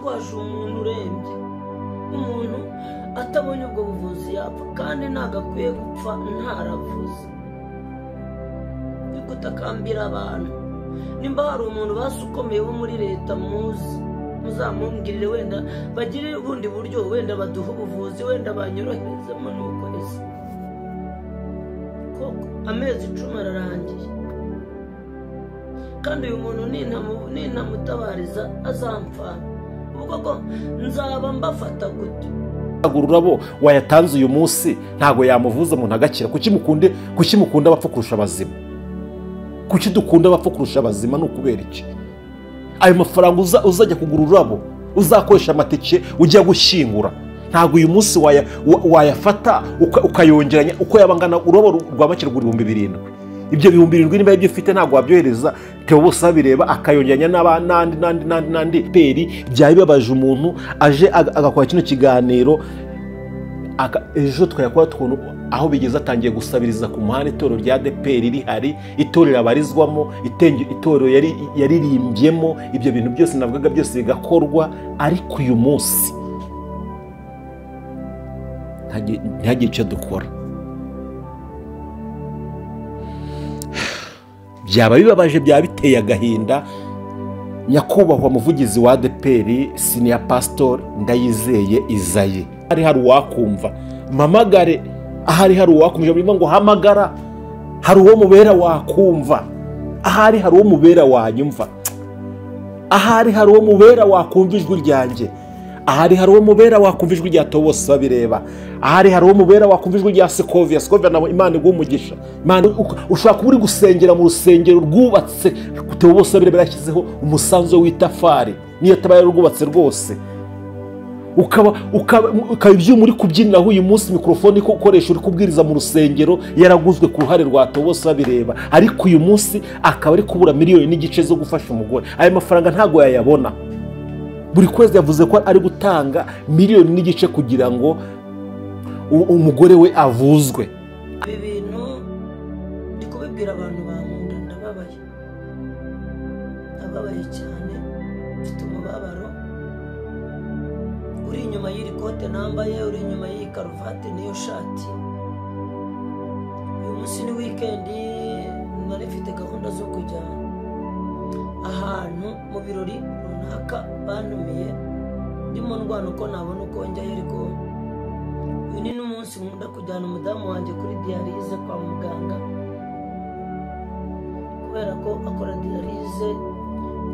Ndwaje umuntu urembye, umuntu atabonye ubwo buvuzi yapfa, kandi ntabwo akwiye gupfa ntaravuze. Gutakambira abantu, nimba hari umuntu basi ukomeye wo muri leta muzi, muzamumbwirire, wenda bagire ubundi buryo, wenda baduhe ubuvuzi, wenda banyoroherezemo n'ukwezi. Koko amezi 10 ararangiye, kandi uyu muntu nintamutabariza azampfana. Ubwo ko nzaba mbafata gute? Ururabo wayatanze uyu munsi ntago yamuvuza umuntu agakira. Kuki mukunda abapfa kurusha abazima? Kuki dukunda abapfa kurusha abazima? Ni ukubera iki? Ayo mafaranga uzajya kugura ururabo, uzakoresha amatike ujya gushyingura, ntago uyu munsi wayafata ukayongeranya uko yabangana. Ururabo rwa make rugura 7,000, ibyo 7,000 niba ibyo ufite ntago wabyohereza Theo bose abireba, akayongeranya n'abandi n'andi n'andi n'andi. Peri byabibabaje umuntu aje agakora kino kiganiro, ejo twayakora twuntu aho bigeze atangiye gusabiriza ku muhanda. Itorero rya ADEPR rihari, itorero abarizwamo, itorero yaririmbyemo, ibyo bintu byose navugaga byose bigakorwa, ariko uyu munsi ntihagire icyo dukora. Byaba bibabaje, byaba biteye agahinda. Nyakubahwa muvugizi wa ADEPR Senior Pastor Ndayizeye Isaie, hari uwakumva mpamagare, ahari hari uwakumva, birimo ngo hamagara, hari uwo mubera wakumva, ahari hari uwo mubera wanyumva, ahari hari uwo mubera wakumva ijwi ryanjye, ahari hari uwo mubera wakumva ijwi rya Theo bose babireba, ahari hari uwo mubera wakumva ijwi rya Sikovia. Sikovia nawe Imana iguhe umugisha. Imana, ushobora kuba uri gusengera mu rusengero rwubatse Theo bose babireba yashyizeho umusanzu w'itafari, niyo ataba yarwubatse rwose, ukaba ibyuma uri kubyiniraho uyu munsi, mikorofone ukoresha uri kubwiriza mu rusengero yaraguzwe ku ruhare rwa Theo bose babireba, ariko uyu munsi akaba ari kubura 1.5 miliyoni zo gufasha umugore. Ayo mafaranga ntago yayabona. Buri kwezi yavuze ko ari gutanga 1.5 miliyoni kugira ngo umugore we avuzwe. Ibi bintu ndi kubibwira abantu bankunda, ndababaye, ndababaye cyane, mfite umubabaro. Uri inyuma y'iri kote nambaye, uri inyuma y'iyi karuvati n'iyo shati. Uyu munsi ni weekend, nari mfite gahunda zo kujya ahantu mu birori runaka bantumiye, ndimo ndwana uko nabona uko njyayo, ariko uyu ni n'umunsi nkunda kujyana umudamu wanjye kuri dialyse kwa muganga, kubera ko akora dialyse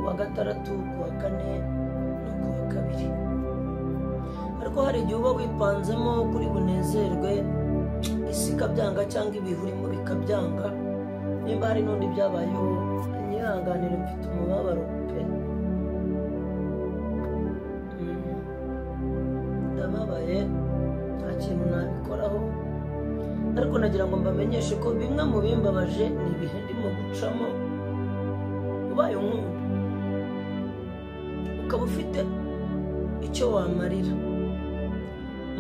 kuwa gatandatu, kuwa kane no kuwa kabiri. Ariko hari igihe uba wipanzemo kuri bunezerwe, isi ikabyanga cyangwa ibihe urimo bikabyanga. Nimba hari n'undi byabayeho, nyihanganire, mfite umubabaro pe. Ndababaye, nta kintu nabikoraho, ariko nagira ngo mbamenyeshe ko bimwe mu bimbabaje ni ibihe ndimo gucamo. Ubaye unkunda ukaba ufite icyo wamarira,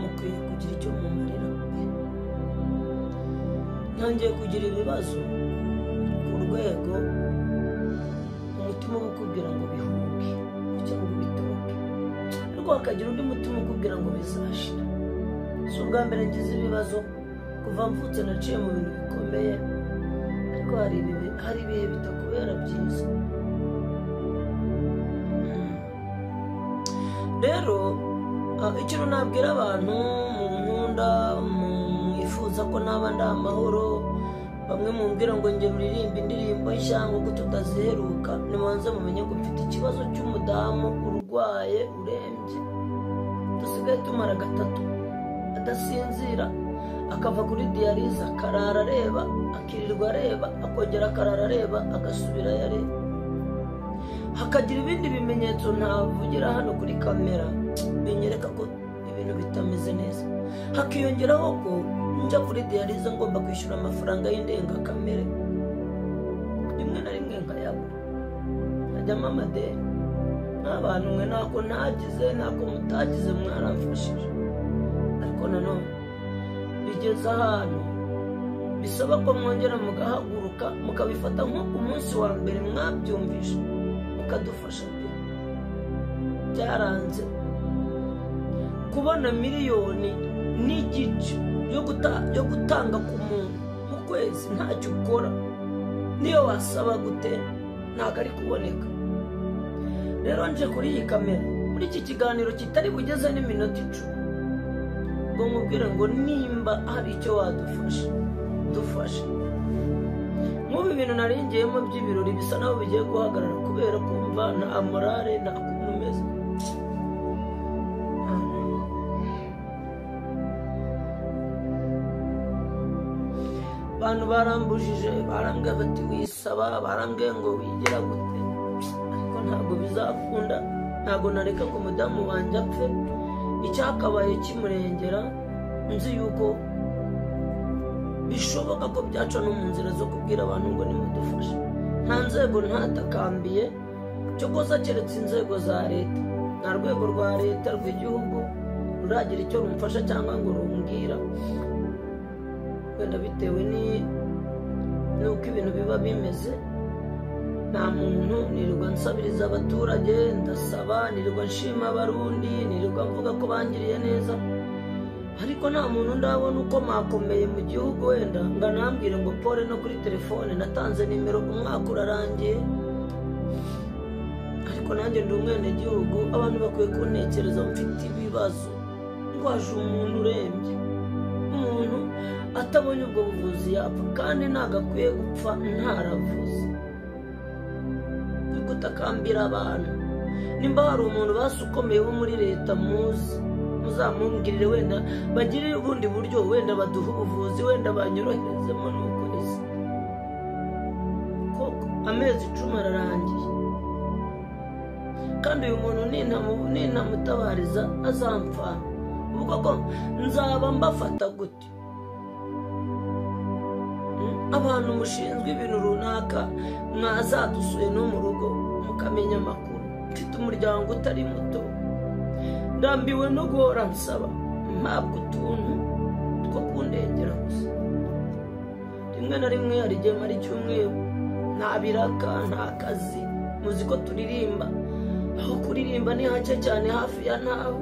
mukwiye kugira icyo mumarira pe. Ntangiye kugira ibibazo ku rwego umutima ukubwira ngo bihunge cyangwa bitoroke, ariko hakagira undi mutima ukubwira ngo bizashira. Si ubwa mbere ngize ibibazo, kuva mvutse naciye mu bintu bikomeye, ariko hari ibihe bitakubera byiza. Rero ikintu nabwira abantu mu nkunda, mwifuza ko naba ndi amahoro, bamwe mumbwira ngo njye uririmba indirimbo nshya ngo tutaziheruka, nimubanze mumenye ngo mfite ikibazo cy'umudamu urwaye urembye, dusigaye tumara 3 adasinzira, akava kuri dialyse akarara areba, akirirwa areba, akongera akarara areba, agasubirayo areba. Hakagira ibindi bimenyetso ntavugira hano kuri kamera binyereka ko ibintu bitameze neza. Hakiyongeraho ko njya kuri dialyse ngomba kwishyura amafaranga y'indengakamere, rimwe na rimwe nkayabura, nkajyamo amadeni. N'abantu mwe ntako ntagize, ntako mutagize, mwaramfashije, ariko nanone bigeze ahantu bisaba ko mwongera mugahaguruka, mukabifata nko ku munsi wa mbere mwabyumvishe, mukadufasha pe. Byaranze kubona 1.5 miliyoni yo gutanga ku muntu mu kwezi ntacyo ukora, niyo wasaba gute ntabwo ari kuboneka. Rero nje kuri iyi kamera muri iki kiganiro kitari bugeze n'iminota 10 ngo nkubwire ngo nimba hari icyo wadufasha dufashe. Nk'ubu ibintu naringiyemo by'ibirori bisa naho bigiye guhagarara kubera kumva nta morale, nta kuntu umeze. Abantu barambujije, barambwiye bati wisaba, barambwiye ngo wigira gute, ariko ntabwo bizakunda. Ntabwo nareka ngo umudamu wanjye apfe icyakabaye kimurengera. Nzi yuko bishoboka ko byaca no mu nzira zo kubwira abantu ngo nimudufashe. Nta nzego ntatakambiye cyokoza keretse inzego za leta. Nta rwego rwa leta rw'igihugu ruragira icyo rumfasha cyangwa ngo rumbwira, wenda bitewe n'uko ibintu biba bimeze. Nta muntu, nirirwa nsabiriza abaturage, ndasaba, nirirwa nshima Abarundi, nirirwa mvuga ko bangiriye neza, ariko nta muntu ndabona uko makomeye mu gihugu wenda ngo anambwire ngo pole. No kuri telefone natanze nimero, umwaka urarangiye, ariko nanjye ndi umwenegihugu, abantu bakwiye kuntekereza. Mfite ibibazo, ndwaje umuntu urembye, umuntu atabonye ubwo buvuzi yapfa, kandi ntabwo akwiye gupfa ntaravuze. Gutakambira abantu, nimba hari umuntu basi ukomeye wo muri leta muzi, muzamumbwirire, wenda bagire ubundi buryo, wenda baduhe ubuvuzi, wenda banyoroherezemo. Nuko isi koko amezi 10 ararangiye, kandi uyu muntu nintamutabariza azampfana. Ubwo ko nzaba mbafata gute? Abantu mushinzwe ibintu runaka, mwazadusuye no mu rugo mukamenya amakuru. Mfite umuryango utari muto, ndambiwe no guhora nsaba, mpabwa utuntu two kundengera gusa. Rimwe na rimwe hari igihe mara icyumweru nta biraka, nta kazi. Muzi ko turirimba, aho kuririmba ni hake cyane, hafi ya ntaho,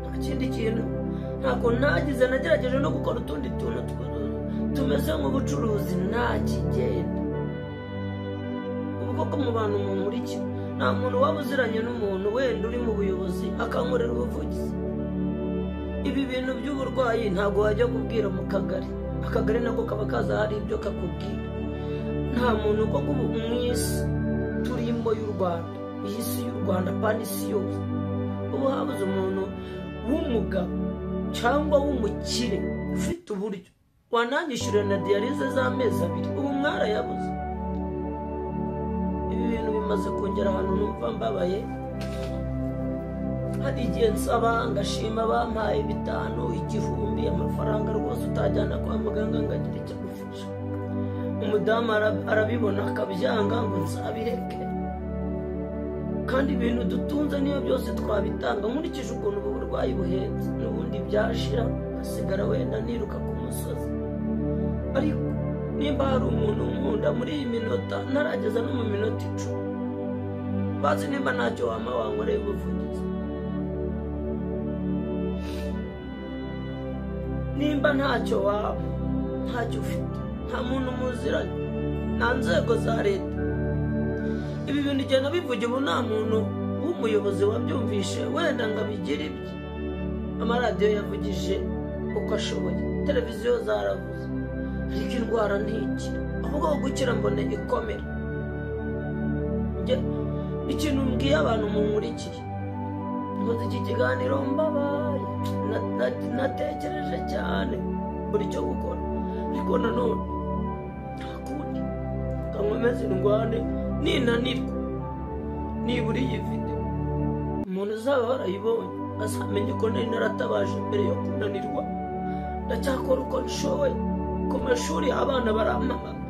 nta kindi kintu ntabwo nagize. Nagerageje no gukora utundi tuntu tumeze nk'ubucuruzi, nta kigenda. Ubwo ko mu bantu munkurikira nta muntu waba uziranye n'umuntu wenda uri mu buyobozi akankorera ubuvugizi? Ibi bintu by'uburwayi ntabwo wajya kubwira mu kagari, akagari nako kaba kaza hari ibyo kakubwira. Nta muntu koko mu isi turimo y'u Rwanda, iyi si y'u Rwanda pani isi yose, ubu habuze umuntu w'umugabo cyangwa w'umukire ufite uburyo wananyishyurira na dialyse z'amezi 2? Ubu mwarayabuze. Ibi bintu bimaze kongera ahantu numva mbabaye. Hari igihe nsaba ngashima bampaye 500, 1000, amafaranga rwose utajyana kwa muganga ngo agire icyo agufasha. Umudamu arabibona akabyanga ngo nzabireke, kandi ibintu dutunze niyo byose twabitanga. Nkurikije ukuntu ubu burwayi buhenze, n'ubundi byashira hasigara wenda niruka ku musozi. Ariko nimba hari umuntu nkunda muri iyi minota ntarageza no mu minota 10, bazi nimba ntacyo wama wankoreye ubuvugizi, nimba ntacyo waba, ntacyo ufite, nta muntu muziranye, nta nzego za leta, ibi bintu igenda bivuga ubu nta muntu w'umuyobozi wabyumvishe wenda ngo abigire ibye. Amaradiyo yavugije uko ashoboye, televiziyo zaravuze, ariko indwara ntikira, ahubwo gukira mbone ikomera. Ikintu mbwiye abantu munkurikiye, nkoze iki kiganiro mbabaye, natekereje cyane buri cyo gukora, ariko nanone nta kundi, nkomeze ndwane, ninanirwa nibura iyi video umuntu uzaba warayibonye azamenye ko nari naratabaje mbere yo kunanirwa. Ndacyakora uko nshoboye. Ku mashuri abana barampamagara,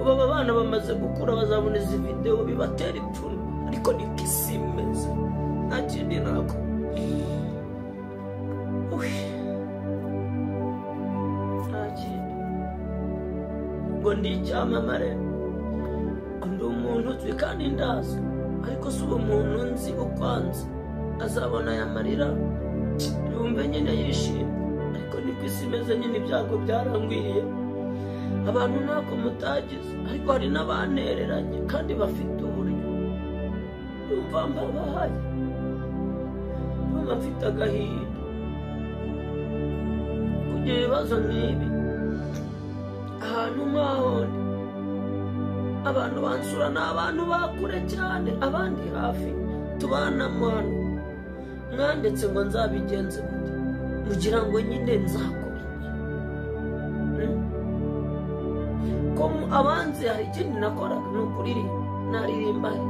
ubu aba bana bamaze gukura bazabona izi video bibatera ipfunwe, ariko niko isi imeze, nta kindi nakora. Nta kindi, ngo ndi icyamamare, ngo ndi umuntu uzwi kandi ndazwi, ariko si ubu muntu nzi ukwanze. Azabona aya marira yumve nyine yishimye, ariko niko isi imeze nyine, ibyago byarangwiriye abantu ntako mutagize, ariko hari n'abanereranye kandi bafite uburyo. Numva mbabahaye, numva mfite agahinda kugira ibibazo nk'ibi ahantu nk'aho ndi. Abantu bansura ni abantu bakure cyane, abandi hafi tubanamo hano. Mwanditse ngo nzabigenze gute mugira ngo nyine nzakora iki? Ko abanzi hari ikindi nakoraga ni ukuririmba, naririmba he?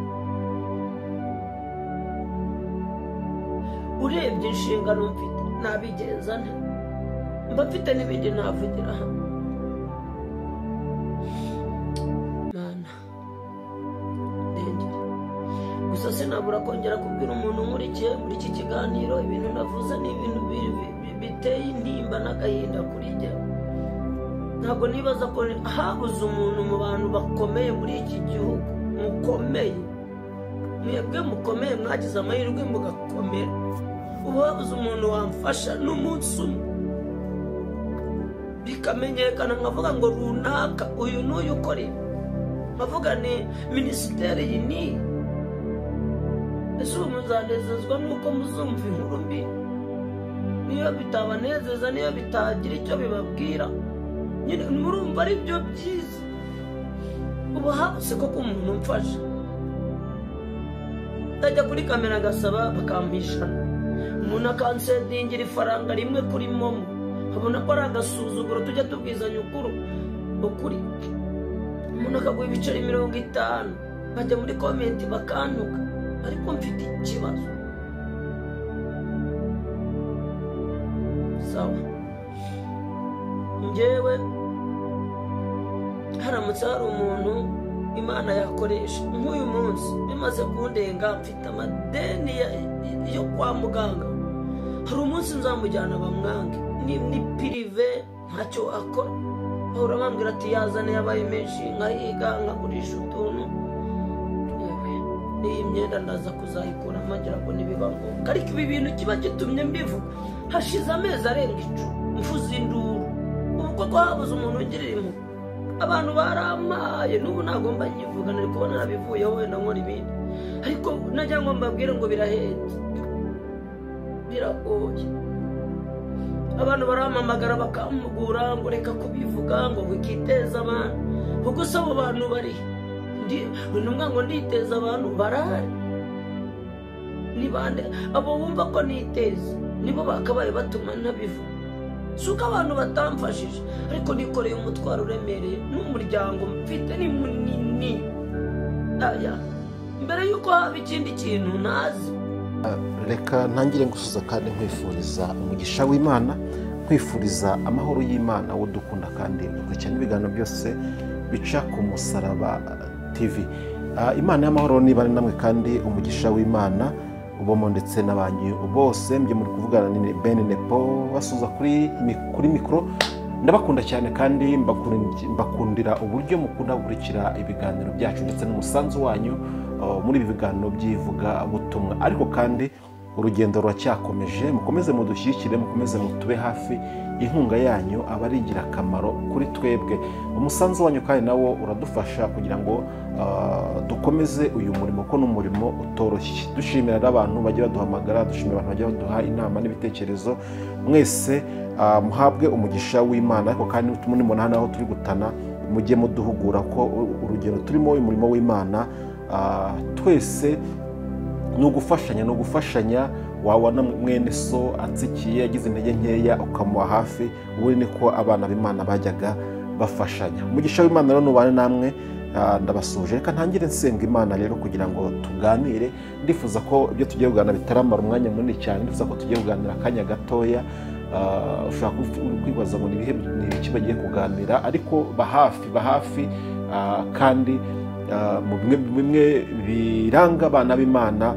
Urebye inshingano mfite nabigenza nte? Mba mfite n'ibindi navugira hano. Mana ndengere. Gusa sinabura kongera kubwira umuntu nkurikiye muri iki kiganiro, ibintu navuze ni ibintu biteye intimba n'agahinda kuri njye. Ntabwo nibaza ko habuze umuntu mu bantu bakomeye muri iki gihugu, mukomeye mwebwe, mukomeye mwagize amahirwe mugakomera, ubu habuze umuntu wamfasha n'umunsi umwe bikamenyekana, nkavuga ngo runaka uyu n'uyu ukora ibi, nkavuga ni minisiteri iyi n'iyi. Ese ubu muzanezezwa n'uko muzumva inkuru mbi? Niyo bitabanezeza, niyo bitagira icyo bibabwira, nyine murumva ari byo byiza. Ubu habuze koko umuntu umfasha, ndajya kuri kamera agasaba bakampishana, umuntu akansedingira ifaranga rimwe kuri momo, nkabona ko ari agasuzuguro. Tujya tubwizanya ukuri, umuntu akaguha ibiceri 50, nkajya muri komenti bakantuka, ariko mfite ikibazo. Sawa, njyewe haramutse hari umuntu Imana yakoresha nk'uyu munsi bimaze kundenga, mfite amadeni yo kwa muganga, hari umunsi nzamujyana bamwange, ni pirive ntacyo akora, bahora bambwira ati yazane yabaye menshi, nkahiga nkagurisha utuntu, n'iyi myenda ndaza kuzayikuramo ngira ngo nibiba ngombwa. Ariko ibi bintu kiba gitumye mbivuga, hashize amezi arenga 10 mvuze induru, ubu koko habuze umuntu ungirira impuhwe. Abantu baramaye n'ubu ntabwo mba nyivuga, nari kubona nabivuyeho wenda nkora ibindi, ariko nagira ngo mbabwire ngo birahenze, biragoye. Abantu barampamagara bakampugura ngo reka kubivuga, ngo wikiteza abantu, kuko se abo bantu bari ntumwa ngo nditeza abantu barahari, ni bande abo bumva ko niteza? Nibo bakabaye batuma ntabivuga. Si uko abantu batamfashije, ariko nikoreye umutwaro uremereye n'umuryango mfite ni munini. Aya mbere y'uko haba ikindi kintu ntazi. Reka ntangire ngusuza kandi nkwifuriza umugisha w'Imana, nkwifuriza amahoro y'Imana udukunda kandi ukurikirana ibiganiro byose bica ku Musaraba TV. Imana y'amahoro niba namwe kandi umugisha w'Imana ubomo ndetse n'abanyu bose. Mbye muri kuvugana ni Ben Nepo basuza kuri mikro. Ndabakunda cyane kandi mbakundira uburyo mukunda gukurikira ibiganiro byacu ndetse n'umusanzu wanyu muri ibi biganiro by'ivuga butumwa. Ariko kandi urugendo ruracyakomeje, mukomeze mudushyigikire, mukomeze mutube hafi, inkunga yanyu aba ari ingirakamaro kuri twebwe. Umusanzu wanyu kandi nawo uradufasha kugira ngo dukomeze uyu murimo, ko n'umurimo utoroshye. Dushimira n'abantu bajya baduhamagara, dushimira abantu bajya baduha inama n'ibitekerezo. Mwese muhabwe umugisha w'Imana. Ariko kandi mubona hano aho turi gutana, mujye muduhugura ko urugero turimo uyu murimo w'Imana twese ni ugufashanya, ni ugufashanya. Wabona mwene so atsikiye yagize intege nkeya ukamuha hafi, ubundi niko abana b'Imana bajyaga bafashanya. Umugisha w'Imana rero nubane namwe. Ndabasuje, reka ntangire nsenga Imana rero kugira ngo tuganire. Ndifuza ko ibyo tugiye kuganira bitaramara umwanya munini cyane, ndifuza ko tugiye kuganira akanya gatoya. Ushobora kwibaza ngo ni ibiki bagiye kuganira, ariko bahafi kandi mu bimwe biranga abana b'Imana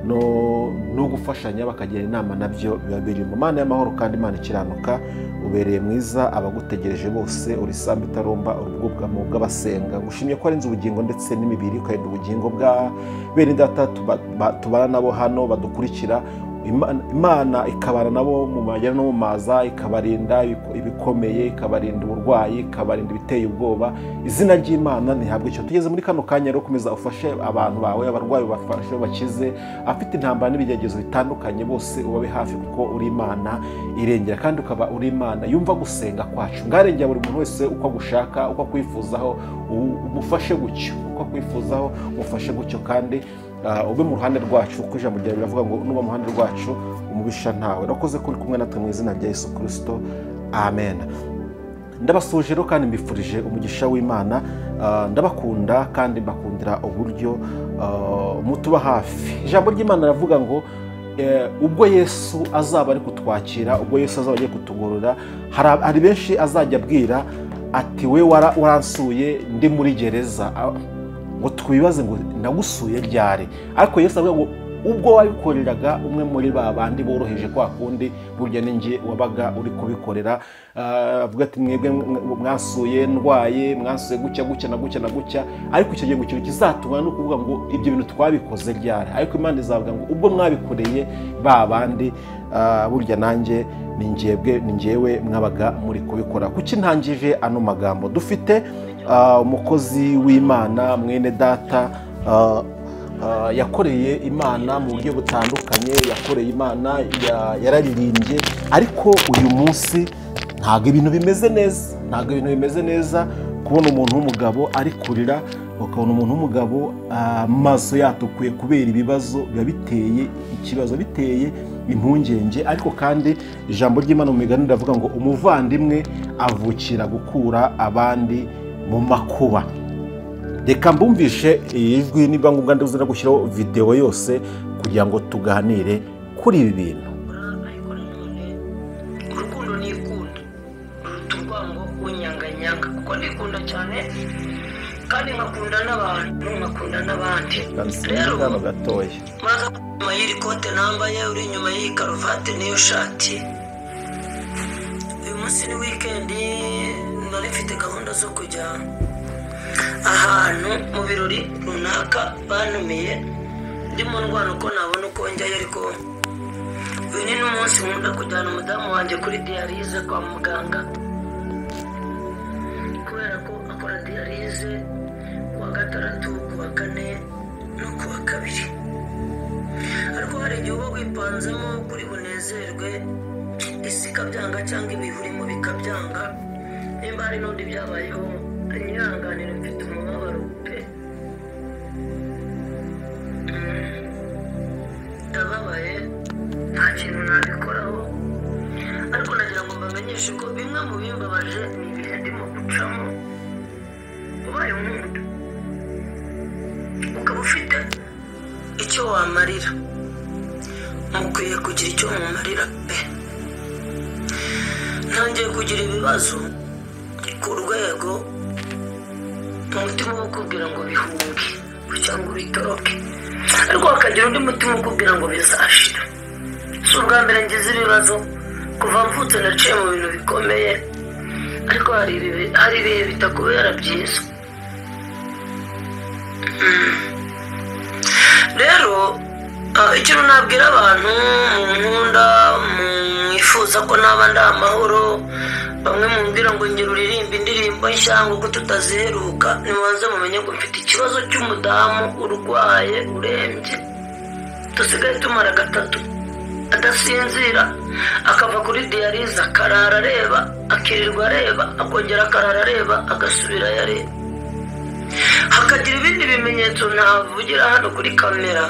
no gufashanya bakagira inama nabyo biba biri mu Mana y'amahoro kandi Imana ikiranuka. Ubereye mwiza abagutegereje bose, uri samba itaromba, urubwugamo bw'abasenga. Ngushimye ko arinze ubugingo ndetse n'imibiri, ukarinda ubugingo bwa bene data tubana nabo hano badukurikira. Imana ikabana nabo mu magera no mu maza, ikabarinda ibikomeye, ikabarinda uburwayi, ikabarinda ibiteye ubwoba. Izina ry'Imana ntihabwe icyo. Tugeze muri kano kanya rero, komeza ufashe abantu bawe, abarwayi bafashe bakize, afite intambara n'ibigeragezo bitandukanye bose ubabe hafi, kuko uri Imana irengera kandi ukaba uri Imana yumva gusenga kwacu. Ngarengera buri muntu wese uko agushaka, uko akwifuzaho, umufashe gutyo, uko akwifuzaho umufashe gutyo, kandi ube mu ruhande rwacu, kuko ijambo ryawe riravuga ngo nuba mu ruhande rwacu umubisha ntawe. Urakoze kuri kumwe natwe mu izina rya Yesu Kristo, amen. Ndabasuje rero kandi mbifurije umugisha w'Imana. Ndabakunda kandi mbakundira uburyo mutuba hafi. Ijambo ry'Imana riravuga ngo ubwo Yesu azaba ari kutwakira, ubwo Yesu azaba agiye kutugorora, hari benshi azajya abwira ati we waransuye ndi muri gereza, ngo twibaze ngo nagusuye ryari. Ariko Yesu avuga ngo ubwo wabikoreraga umwe muri ba bandi boroheje kwa kundi, burya ninjye wabaga uri kubikorera. Avuga ati mwebwe mwasuye ndwaye, mwasuye gutya gutya na gutya na gutya. Ariko icyo gihe ngo ikintu kizatuma no kuvuga ngo ibyo bintu twabikoze ryari, ariko Imana izavuga ngo ubwo mwabikoreye ba bandi, burya nanjye ni njyewe mwabaga muri kubikora. Kuki ntangije ano magambo? Dufite umukozi w'Imana mwene data, yakoreye Imana mu buryo butandukanye, yakoreye Imana, yararirimbye, ariko uyu munsi ntabwo ibintu bimeze neza, ntabwo ibintu bimeze neza. Kubona umuntu w'umugabo ari kurira, ukabona umuntu w'umugabo amaso yatukuye kubera ibibazo, biba biteye ikibazo, biteye impungenge. Ariko kandi ijambo ry'Imana mu migani riravuga ngo umuvandimwe avukira gukura abandi mu makuba. Reka mbumvishe ijwi, niba ngombwa nduzira gushyiraho video yose kugira ngo tuganire kuri ibi bintu. Urukundo nikunda ruruta urwango unyanganyanga, kuko ndikunda cyane kandi nkakunda n'abantu, nkakunda n'abandi. Rero gatoya maze nyuma y'iri kote nambaye, uri inyuma y'iyi karuvati n'iyo shati, uyu munsi ni weekend, nari mfite gahunda zo kujya ahantu mu birori runaka bantumiye, ndimo ndwana uko nabona uko njyayo. Ariko uyu ni n'umunsi nkunda kujyana umudamu wanjye kuri dialyse kwa muganga, kubera ko akora dialyse kuwa gatandatu, kuwa kane no kuwa kabiri. Ariko hari igihe uba wipanzemo kuri bunezerwe, isi ikabyanga cyangwa ibihe urimo bikabyanga. Nimba hari n'undi byabayeho, nyihanganire, mfite umubabaro pe, ndababaye, nta kintu nabikoraho. Ariko nagira ngo mbamenyeshe ko bimwe mu bimbabaje ni ibihe ndimo gucamo. Ubaye unkunda ukaba ufite icyo wamarira, mukwiye kugira icyo mumarira pe. Ntangiye kugira ibibazo ku rwego umutima ukubwira ngo bihunge cyangwa ubitoroke, ariko hakagira undi mutima ukubwira ngo bizashira. Si ubwa mbere ngize ibibazo, kuva mvutse naciye mu bintu bikomeye, ariko hari ibihe bitakubera byiza. Rero ikintu nabwira abantu mu nkunda, mwifuza ko naba ndi amahoro, bamwe mumbwira ngo ngera uririmbe indirimbo nshya ngo tutaziheruka, nibanze mumenye ngo mfite ikibazo cy'umudamu urwaye urembye, dusigaye tumara gatatu adasinzira, akava kuri dialyse akarara areba, akirirwa areba, akongera akarara areba, agasubirayo areba. Hakagira ibindi bimenyetso ntavugira hano kuri kamera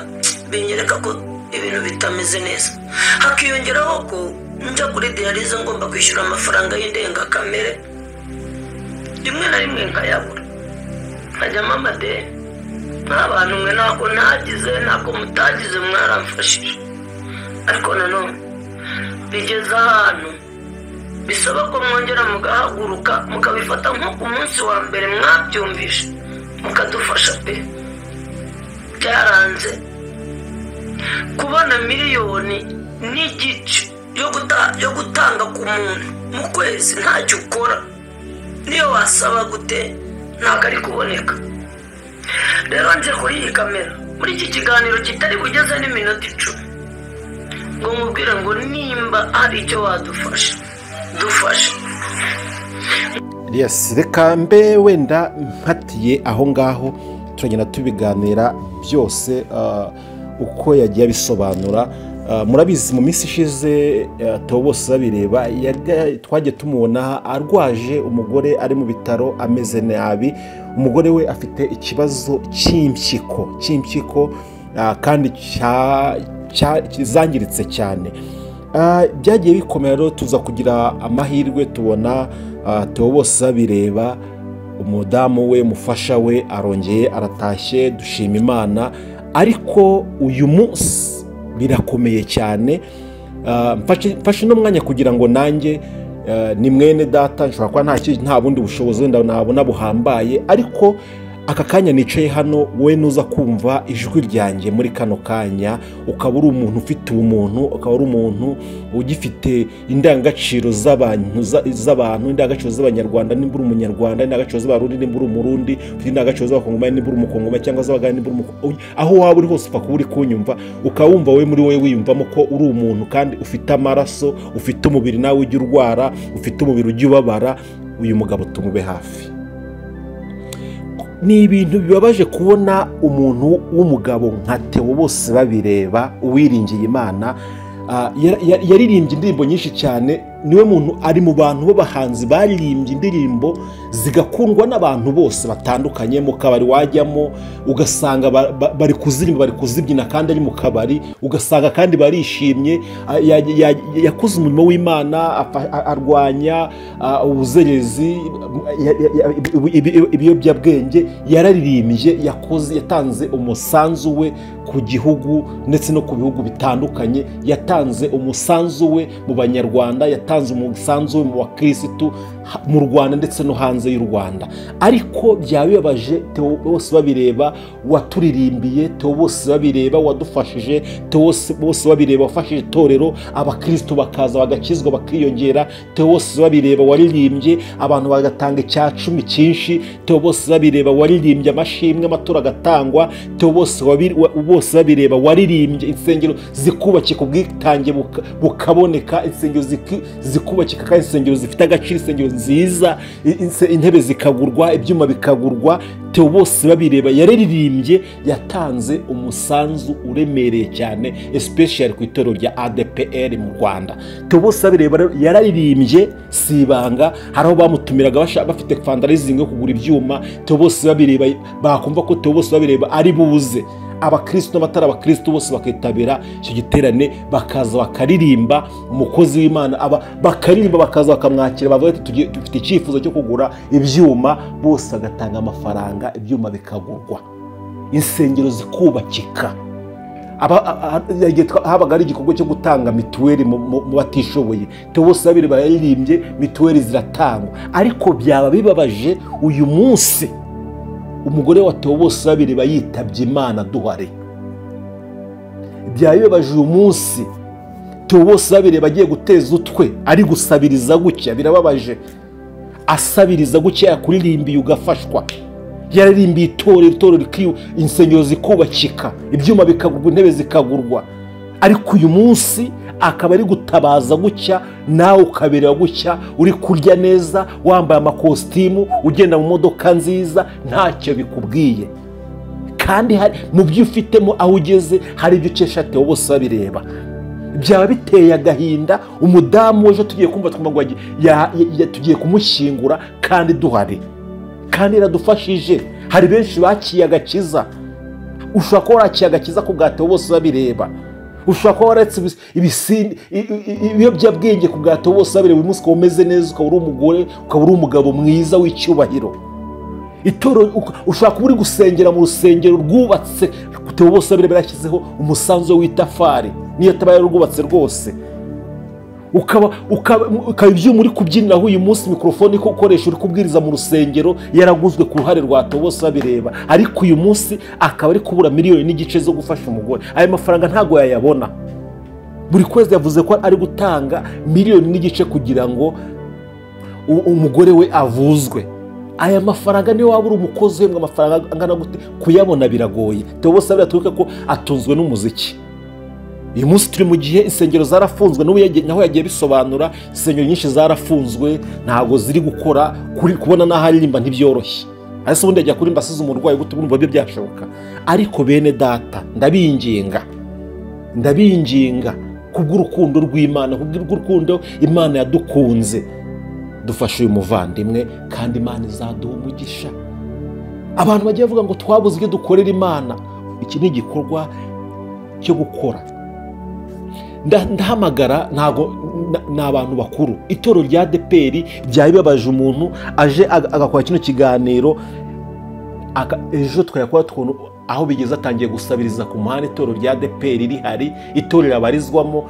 binyereka ko ibintu bitameze neza. Hakiyongeraho ko njya kuri dialyse ngomba kwishyura amafaranga y'indengakamere, rimwe na rimwe nkayabura, nkajyamo amadeni. Nk'abantu mwe ntako ntagize, ntako mutagize, mwaramfashije. Ariko nanone bigeze ahantu bisaba ko mwongera mugahaguruka, mukabifata nko ku munsi wa mbere mwabyumvishe, mukadufasha pe. Byaranze kubona miliyoni miliyoni n'igice yo gutanga ku muntu mu kwezi, ntacyo ukora, niyo wasaba gute ntabwo ari kuboneka. Rero nje kuri iyi kamera muri iki kiganiro kitari bugeze n'iminota 10 ngo mubwire ngo nimba hari icyo wadufasha, dufashe. Yes, reka mbe wenda mpatiye aho ngaho, turagenda tubiganira byose uko yagiye abisobanura. Murabizi mu minsi ishize Theo bose babireba twagiye tumubona arwaje umugore, ari mu bitaro ameze nabi. Umugore we afite ikibazo cy'impyiko kandi zangiritse cyane. Byagiye bikomera rero, tuza kugira amahirwe tubona Theo bose babireba, umudamu we, umufasha we, arongeye aratashye, dushima Imana. Ariko uyu munsi birakomeye cyane. Mfashe uno mwanya kugira ngo nanjye ni mwene data, nshobora kuba nta bundi bushobozi wenda nabona buhambaye, ariko aka kanya nicaye hano, wowe nuza kumva ijwi ryanjye muri kano kanya, ukaba uri umuntu ufite ubumuntu, ukaba uri umuntu ugifite indangagaciro z'abantu, indangagaciro z'Abanyarwanda nimba uri Umunyarwanda, indangagaciro z'Abarundi nimba uri Umurundi, ufite indangagaciro z'Abakongomani nimba uri Umukongomani, cyangwa z'Abagande nimba uri aho waba uri hose, upfa kuba uri kunyumva, ukaba wumva wowe muri wowe wiyumvamo ko uri umuntu kandi ufite amaraso, ufite umubiri nawe ujya urwara, ufite umubiri ujya ubabara, uyu mugabo tumube hafi. Ni ibintu bibabaje kubona umuntu w'umugabo nka Theo bose babireba, uwiringiye Imana, yaririmbye indirimbo nyinshi cyane. Niwe muntu ari mu bantu b'abahanzi baririmbye indirimbo zigakundwa n'abantu bose batandukanye. Mu kabari wajyamo ugasanga bari kuzirimba, bari kuzibyina kandi ari mu kabari, ugasanga kandi barishimye. Yakoze umurimo w'Imana, arwanya ubuzerezi, ibiyobyabwenge, yararirimbye, yakoze, yatanze umusanzu we ku gihugu ndetse no ku bihugu bitandukanye, yatanze umusanzu we mu Banyarwanda, yatanze umusanzu we mu bakirisitu mu Rwanda ndetse no hanze y'u Rwanda. Ariko byaba bibabaje Theo bose babireba waturirimbiye, Theo bose babireba wadufashije, Theo bose babireba wafashije itorero, abakirisitu bakaza bagakizwa bakiyongera, Theo bose babireba waririmbye abantu bagatanga icya cumi cyinshi, Theo bose babireba waririmbye amashimwe, amaturo agatangwa, Theo bose babireba waririmbye insengero zikubakika, ubwitange bukaboneka, insengero zikubakika kandi insengero zifite agaciro, insengero nziza, intebe zikagurwa, ibyuma bikagurwa. Theo bose babireba yararirimbye, yatanze umusanzu uremereye cyane, especially ku itorero rya ADPR mu Rwanda. Theo bose babireba rero yararirimbye, si ibanga, hari aho bamutumiraga bafite fundraising yo kugura ibyuma. Theo bose babireba bakumva ko Theo bose babireba ari buze, abakristo n'abatari abakristo bose bakitabira icyo giterane, bakaza bakaririmba, umukozi w'Imana aba bakaririmba, bakaza bakamwakira, bavuga ati dufite icyifuzo cyo kugura ibyuma, bose bagatanga amafaranga, ibyuma bikagurwa, insengero zikubakika. Igihe habaga ari igikorwa cyo gutanga mituweli mu batishoboye, Theo bose babiri bararirimbye, mituweli ziratangwa. Ariko byaba bibabaje uyu munsi umugore wa Theo bose babiri yitabye Imana duhari. Byaba bibabaje uyu munsi Theo bose babiri bagiye guteza utwe ari gusabiriza gutya. Birababaje, asabiriza gutya, yakuririmbiye ugafashwa, yaririmbiye itorero, itorero insengero zikubakika, ibyuma bikagurwa, intebe zikagurwa, ariko uyu munsi akaba ari gutabaza gutya, nawe ukabereba gutya, uri kurya neza, wambaye amakositimu, ugenda mu modoka nziza, ntacyo bikubwiye. Kandi hari mu byo ufitemo, aho ugeze hari ibyo ukesha Theo bose babireba. Byaba biteye agahinda umudamu ejo tugiye kumva twumva ngo tugiye kumushyingura kandi duhari, kandi iradufashije. Hari benshi bakiye agakiza. Ushobora kuba warakiye agakiza ku bwa Theo bose babireba, ushobora kuba waretse ibiyobyabwenge ku bwa Theo bose babireba, uyu munsi ukaba umeze neza, ukaba uri umugore, ukaba uri umugabo mwiza w'icyubahiro. Itorero, ushobora kuba uri gusengera mu rusengero rwubatse Theo bose babireba yashyizeho umusanzu w'itafari, niyo ataba yararwubatse rwose, ukaba ibyuma uri kubyiniraho uyu munsi, mikorofone uri ukoresha uri kubwiriza mu rusengero yaraguzwe ku ruhare rwa Theo bose babireba. Ariko uyu munsi akaba ari kubura 1.5 miliyoni zo gufasha umugore. Ayo mafaranga ntabwo yayabona. Buri kwezi yavuze ko ari gutanga 1.5 miliyoni kugira ngo umugore we avuzwe. Aya mafaranga niyo waba uri umukozi uhembwa amafaranga angana gute kuyabona biragoye. Theo Bosebabireba twibuke ko atunzwe n'umuziki. Uyu munsi turi mu gihe insengero zarafunzwe, n'ubu naho yagiye bisobanura, insengero nyinshi zarafunzwe ntabwo ziri gukora, kubona n'aho aririmba ntibyoroshye. Ariko ubundi ajya kuririmba asize umurwayi gute, urumva byo byashoboka. Ariko bene data ndabinginga, ndabinginga kubw'urukundo rw'Imana, kubw'urukundo Imana yadukunze, dufashe uyu muvandimwe kandi Imana izaduha umugisha. Abantu bagiye bavuga ngo twabuze ibyo dukorera Imana. Iki ni igikorwa cyo gukora. Ndahamagara ntago ni abantu bakuru. Itorero rya ADEPR byabibabaje umuntu aje agakora kino kiganiro, ejo twayakora twuntu aho bigeze atangiye gusabiriza ku muhanda. Itorero rya ADEPR rihari, itorero abarizwamo,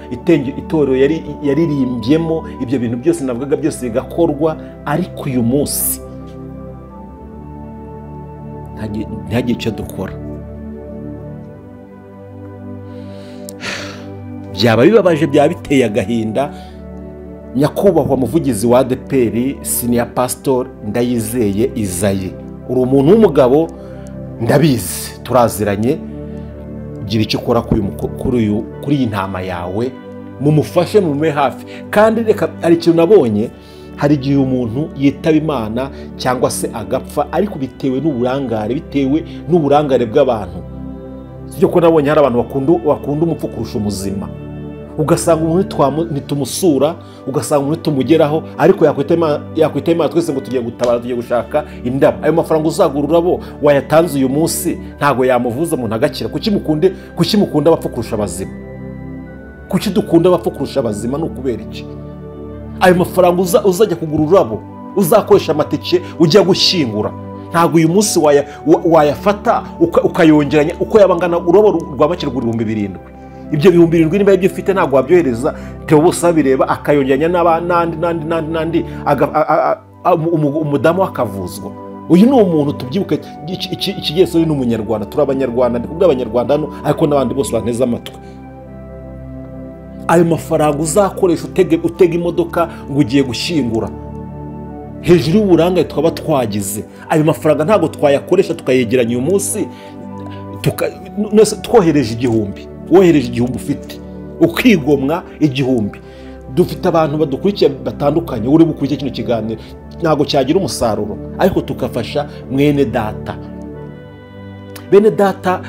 itorero yaririmbyemo, ibyo bintu byose navugaga byose bigakorwa. Ariko uyu munsi ntihagire icyo dukora. Byaba bibabaje, byaba biteye agahinda. Nyakubahwa muvugizi wa ADEPR Senior Pastor Ndayizeye Isaie, uri umuntu w'umugabo ndabizi, turaziranye, gira icyo ukora kuri iyi ntama yawe, mumufashe, mumume hafi. Kandi reka, hari ikintu nabonye, hari igihe umuntu yitaba Imana cyangwa se agapfa, ariko bitewe n'uburangare, bitewe n'uburangare bw'abantu. Sibyo ko nabonye hari abantu bakunda umupfu kurusha umuzima. Ugasanga umuntu ntitumusura, ugasanga umuntu tumugeraho, ariko yakwita Imana twese ngo tugiye gutabara, tugiye gushaka indabo. Ayo mafaranga uzagura ururabo wayatanze uyu munsi ntago yamuvuza umuntu agakira. Kuki mukunda abapfu kurusha abazima? Kuki dukunda abapfu kurusha abazima? Ni ukubera iki? Ayo mafaranga uzajya kugura ururabo, uzakoresha amatike ujya gushyingura, ntago uyu munsi wayafata ukayongeranya uko yabangana. Ururabo rwa make rugura 7,000. Ibyo 7,000 niba ibyo ufite ntabwo wabyohereza Theo Bosebabireba akayongeranya n'andi n'andi n'andi n'andi, umudamu akavuzwa. Uyu ni umuntu tubyibuke, ikigeso ni umunyarwanda, turi abanyarwanda, ndi kubwira abanyarwanda hano, ariko n'abandi bose banteze amatwi. Ayo mafaranga uzakoresha utega imodoka ngo ugiye gushyingura, hejuru y'uburangare twaba twagize, ayo mafaranga ntabwo twayakoresha tukayegeranya uyu munsi, twohereje 1,000, wohereje 1,000 ufite, ukigomwa 1,000. Dufite abantu badukurikiye batandukanye, uri bukurikiye kino kiganiro ntabwo cyagira umusaruro, ariko tukafasha mwene data. Bene data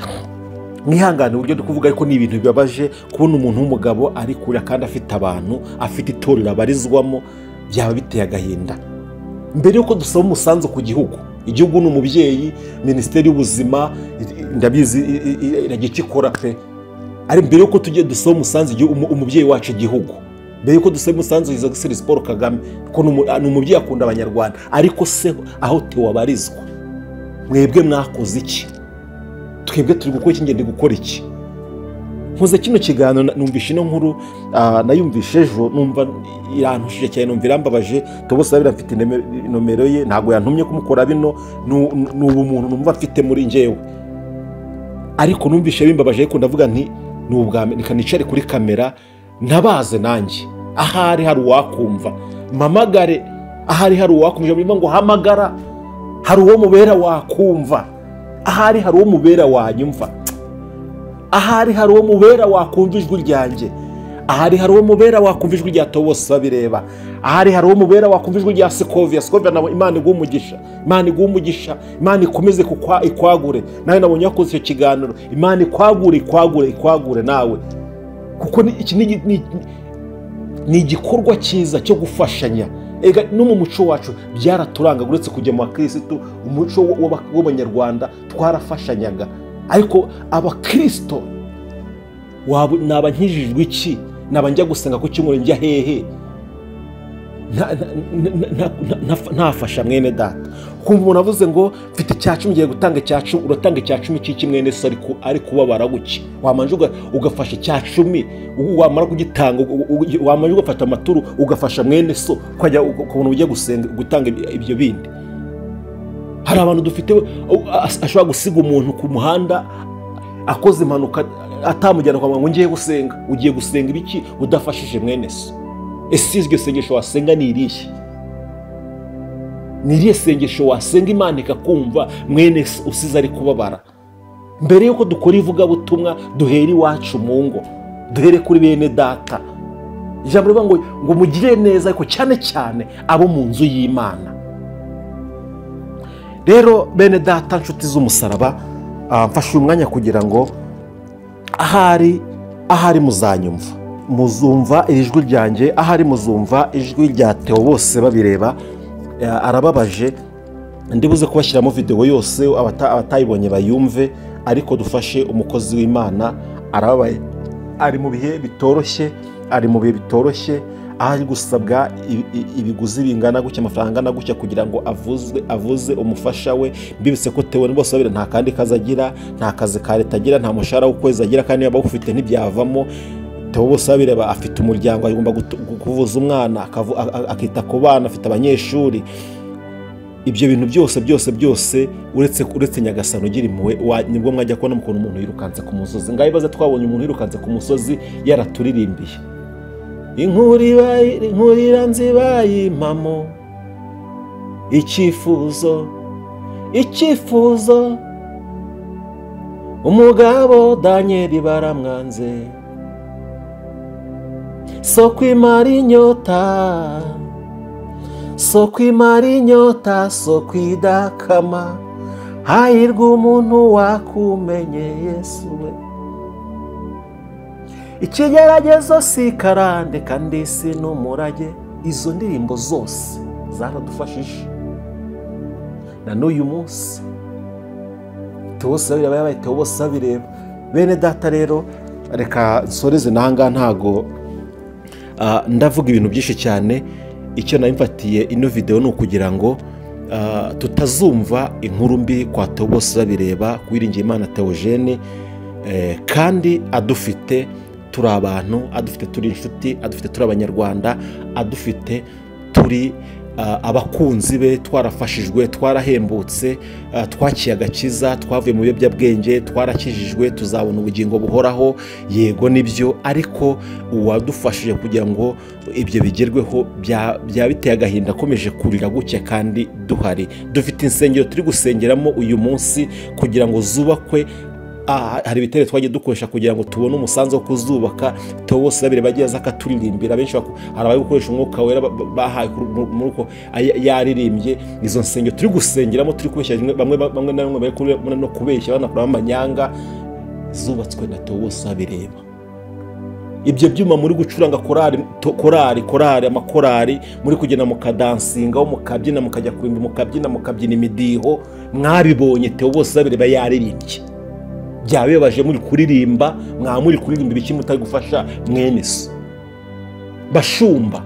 mwihangane uburyo ndi kuvuga, ariko ni ibintu bibabaje kubona umuntu w'umugabo ari kure kandi afite abantu, afite itorero abarizwamo, byaba biteye agahinda. Mbere yuko dusaba umusanzu ku gihugu, igihugu ni umubyeyi, Minisiteri y'Ubuzima ndabizi iragira icyo ikora pe, ari mbere yuko tugiye dusaba umusanzu umubyeyi wacu igihugu, mbere yuko dusaba umusanzu His Excellency Paul Kagame, ko ni umubyeyi akunda abanyarwanda, ariko se aho Theo abarizwa mwebwe mwakoze iki? Twebwe turi gukora iki? Ngende gukora iki? Nkoze kino kiganiro numvishe ino nkuru, nayumvishe ejo, numva irantushije cyane, numva irambabaje. Theo Bosebabireba mfite nomero ye, ntabwo yantumye kumukora bino, ni ubumuntu numva mfite muri njyewe, ariko numvishe bimbabaje. Ariko ndavuga nti ni ubwa mbere reka nicare kuri kamera ntabaze nanjye, ahari hari uwakumva mpamagare, ahari hari uwakumva, birimo ngo hamagara, hari uwo mubera wakumva, ahari hari uwo mubera wanyumva, ahari hari uwo mubera wakumva ijwi ryanjye, ahari hari uwo mubera wakumva ijwi rya Theo Bosebabireba, ahari hari uwo mubera wakumva ijwi rya Sikovia. Sikovia nawe Imana iguhe umugisha, Imana iguhe umugisha, Imana ikomeze ikwagure. Nawe nabonye wakoze icyo kiganiro, Imana ikwagure, ikwagure, ikwagure nawe, kuko iki ni igikorwa cyiza cyo gufashanya. Ega no mu muco wacu byaraturanga, uretse kujya mu bakristo, umuco w'abanyarwanda twarafashanyaga. Ariko abakristo naba nkijijwe iki? Naba njya gusenga ku cyumweru njya hehe? Ntafasha mwene data. Kumva umuntu avuze ngo mfite icya 10 ngiye gutanga icya 10, uratanga icya 10 cy'iki mwene so ari kubabara guki? Wamanje ugafasha icya 10, wamara kugitanga, wamanje ugafata amaturu ugafasha mwene so, ukajya ukabona ujya gusenga gutanga ibyo bindi. Hari abantu dufite ashobora gusiga umuntu ku muhanda akoze impanuka atamujyana kwa muganga ngo ngiye gusenga. Ugiye gusenga ibiki udafashije mwene so? Ese iryo sengesho wasenga ni irihe? Ni irihe sengesho wasenga Imana ikakumva mwene so usize ari kubabara? Mbere yuko dukora ivugabutumwa duhere iwacu mu ngo, duhere kuri bene data. Ijambo rivuga ngo mugire neza, ariko cyane cyane abo mu nzu y'Imana. Rero bene data nshuti z'umusaraba, mfashe umwanya kugira ngo ahari muzanyumva, muzumva ijwi ryanjye, ahari muzumva ijwi rya Theo bose babireba. Arababaje, ndibuze kubashyiramo video yose abatayibonye bayumve, ariko dufashe umukozi w'Imana. Arababaye, ari mu bihe bitoroshye, ari mu bihe bitoroshye, aho ari gusabwa ibiguzi bingana gutya, amafaranga angana gutya kugira ngo avuze umufasha we. Mbibutse ko Theo bose babiri nta kandi kazi agira, nta kazi ka leta agira, nta mushahara w'ukwezi agira, kandi yaba awufite ntibyavamo. Theo bose babireba afite umuryango, agomba kuvuza umwana, akita ku bana, afite abanyeshuri. Ibyo bintu byose byose byose uretse Nyagasani ugira impuhwe, nibwo mwajya kubona ukuntu umuntu yirukanse ku musozi. Ngaho ibaze twabonye umuntu yirukanse ku musozi yaraturirimbiye inkurira nzibaye impamo, icyifuzo icyifuzo, umugabo Daniel baramwanze, so kwimara inyota, so kwimara inyota, so kwidakama, hahirwa umuntu wakumenye Yesu we. Ikigeragezo si karande kandi si n'umurage. Izo ndirimbo zose zaradufashije na n'uyu munsi. Theo bose babireba. Bene data rero reka nsoreze nanga, ntago ndavuga ibintu byinshi cyane. Icyo nayimfatiye ino video ni ukugira ngo tutazumva inkuru mbi kwa Theo bose babireba, kuwiringiye Imana Theogene, kandi adufite turi abantu, adufite turi inshuti, adufite turi abanyarwanda, adufite turi abakunzi be, twarafashijwe, twarahembutse, twakiye agakiza, twavuye mu biyobyabwenge, twarakijijwe, tuzabona ubugingo buhoraho. Yego nibyo, ariko uwadufashije kugira ngo ibyo bigerweho bya biteye agahinda, akomeje kurira gutya kandi duhari. Dufite insengero turi gusengeramo uyu munsi kugira ngo zubakwe. Hari ibitere twagiye dukoresha kugira ngo tubone umusanzu wo kuzubaka. Theo bose babireba agiye aza akaturirimbira, benshi hari abari gukoresha umwuka wera bahaye muri uko yaririmbye. Izo nsengero turi gusengeramo turi kubeshya, bamwe na bamwe bari no kubeshya banakuramo amanyanga, zubatswe na Theo bose babireba. Ibyo byuma muri gucuranga korali korali korali amakorali, muri kugenda mukadansinga, mukabyina, mukajya kurimba, mukabyina, mukabyina imidiho, mwabibonye Theo bose babireba yaririmbye. Byabebaje muri kuririmba, mwa muri kuririmba ibiki mutari gufasha mwene so. Bashumba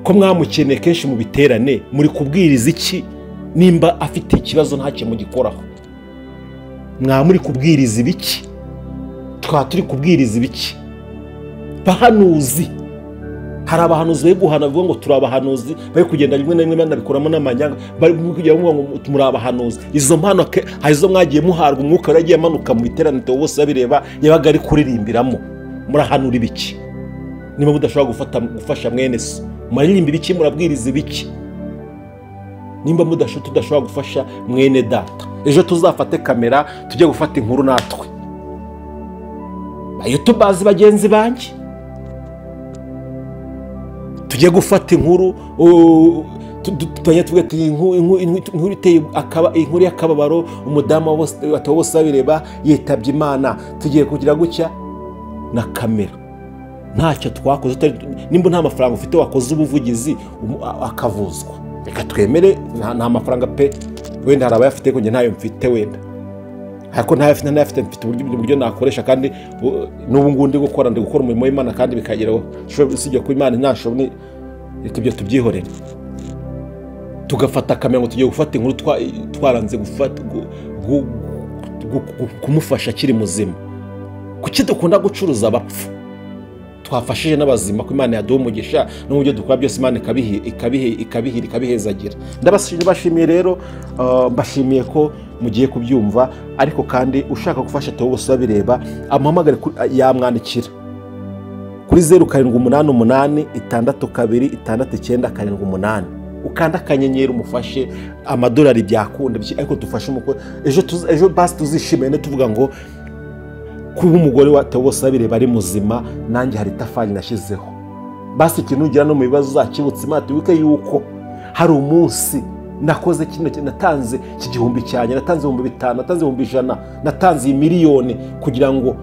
ko mwamukeneye kenshi mu biterane, muri kubwiriza iki nimba afite ikibazo ntacyo mugikoraho? Mwa muri kubwiriza ibiki? Twa turi kubwiriza ibiki? Bahanuzi, hari abahanuzi bari guhana bavuga ngo turi abahanuzi, bari kugenda rimwe na rimwe banabikuramo n'amanyanga, bari kugira ngo muri abahanuzi. Izo mpano hari izo mwagiye muharwa, umwuka yaragiye amanuka mu iteraniro bose babireba, yabaga ari kuririmbiramo. Murahanura ibiki niba mudashobora gufasha mwene so? Muraririmba ibiki? Murabwiriza ibiki nimba tudashobora gufasha mwene data? Ejo tuzafate kamera tujye gufata inkuru natwe, bayutubazi bagenzi banjye, tujye gufata inkuru, tujye tuvuge ati inkuru iteye inkuru y'akababaro, umudamu wa Theo bose babireba yitabye Imana, tugiye kugira gutya na kamera. Ntacyo twakoze. Nimba nta mafaranga ufite wakoze ubuvugizi akavuzwa, reka twemere nta mafaranga pe, wenda hari abayafite ko njye ntayo mfite, wenda ariko ntayafite, mfite uburyo nakoresha, kandi n'ubu ngubu ndi gukora umurimo w'Imana kandi bikageraho. Usibye ko Imana ntashobora, reka ibyo tubyihorere. Tugafata kamera ngo tugiye gufata inkuru twaranze kumufasha akiri muzima. Kuki dukunda gucuruza abapfu? twafashije n'abazima, ko Imana yaduha umugisha no mu byo dukora byose Imana ikabihira ikabihezagira. Ndabashimiye rero, mbashimiye ko mugiye kubyumva, ariko kandi ushaka gufasha Theo Bosebabireba amuhamagare, yamwandikira kuri 0788 62 69 78, ukanda akanyenyeri umufashe amadolari byakunda, ariko dufashe umukwe ejo basi tuzishimene tuvuga ngo kuba umugore wa Theo Bosebabireba ari muzima, nanjye hari itafari nashyizeho. Basi ikintu ugira no mu bibazo uzakibutse Imana, wibuke yuko hari umunsi nakoze kino, natanze iki gihumbi cyanjye, natanze 5000, natanze 100,000, natanze iyi miliyoni kugira ngo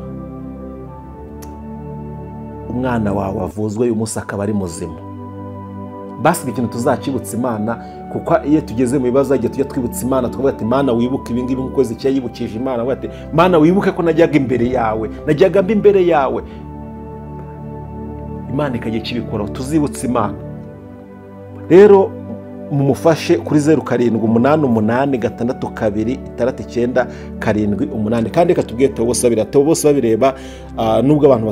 umwana wawe avuzwe uyu munsi akaba ari muzima. Basi ikintu tuzakibutsa Imana, kuko iyo tugeze mu bibazo igihe tujya twibutsa Imana tukavuga ati Mana wibuke ibi ngibi, nk'uko Hezekiya yibukije Imana avuga ati Mana wibuke ko najyaga imbere yawe, najyaga mba imbere yawe, Imana ikajya ikibikoraho. Tuzibutsa Imana rero, mumufashe kuri 0788 62 69 78. Kandi reka tubwire Theo Bosebabireba, Theo Bosebabireba, nubwo abantu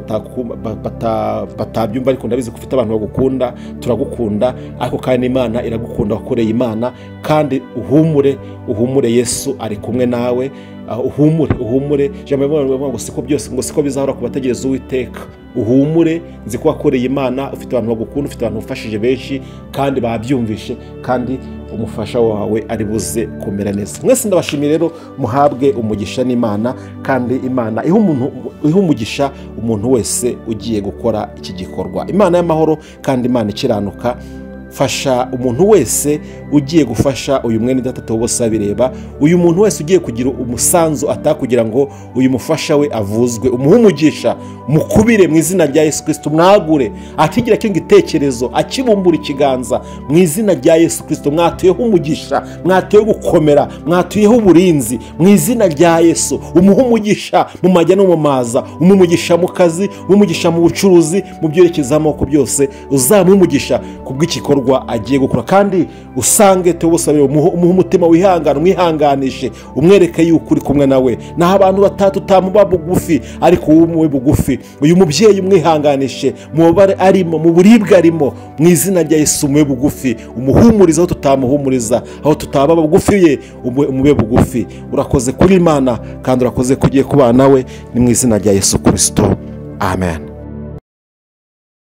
batabyumva, ariko ndabizi ko ufite abantu bagukunda, turagukunda, ariko kandi Imana iragukunda, wakoreye Imana, kandi uhumure, uhumure, Yesu ari kumwe nawe, uhumure, uhumure. Ijambo rivuga ngo siko byose, ngo siko bizahora ku bategereza Uwiteka. Uhumure, nzi ko wakoreye Imana, ufite abantu bagukunda, ufite abantu ufashije benshi kandi babyumvishe, kandi umufasha wawe ari buze kumera neza. Mwese ndabashimiye rero, muhabwe umugisha n'Imana, kandi Imana iha umugisha umuntu wese ugiye gukora iki gikorwa. Imana y'amahoro kandi Imana ikiranuka, fasha umuntu wese ugiye gufasha uyu mwene data Theo Bosebabireba, uyu muntu wese ugiye kugira umusanzu atakugira ngo uyu mufasha we avuzwe, umuhe umugisha, mukubire mu izina rya Yesu Kristo, mwagure akigira kino gitekerezo, akibumbura ikiganza mu izina rya Yesu Kristo. Mwatuyeho umugisha, mwatuyeho gukomera, mwatuyeho uburinzi mu izina rya Yesu. Umuhe umugisha mu majya no mu maza, umuhe umugisha mu kazi, umuhe umugisha mu bucuruzi, mu byerekeza amoko byose, uzamuhe umugisha kubw'igikorwa agiye gukora. Kandi usange Theo Bosebabireba, umuhe umutima wihangana, umwihanganishe, umwereke yuko uri kumwe nawe. Naho abantu batatu utamuba bugufi, ariko wowe umube bugufi. Uyu mubyeyi umwihanganishe mu bubabare arimo, mu buribwe arimo, mu izina rya Yesu umube bugufi, umuhumurize aho tutamuhumuriza, aho tutaba bugufi ye umube bugufi. Urakoze kuri Imana kandi urakoze kugiye kubana nawe, ni mu izina rya Yesu Kristo, amen.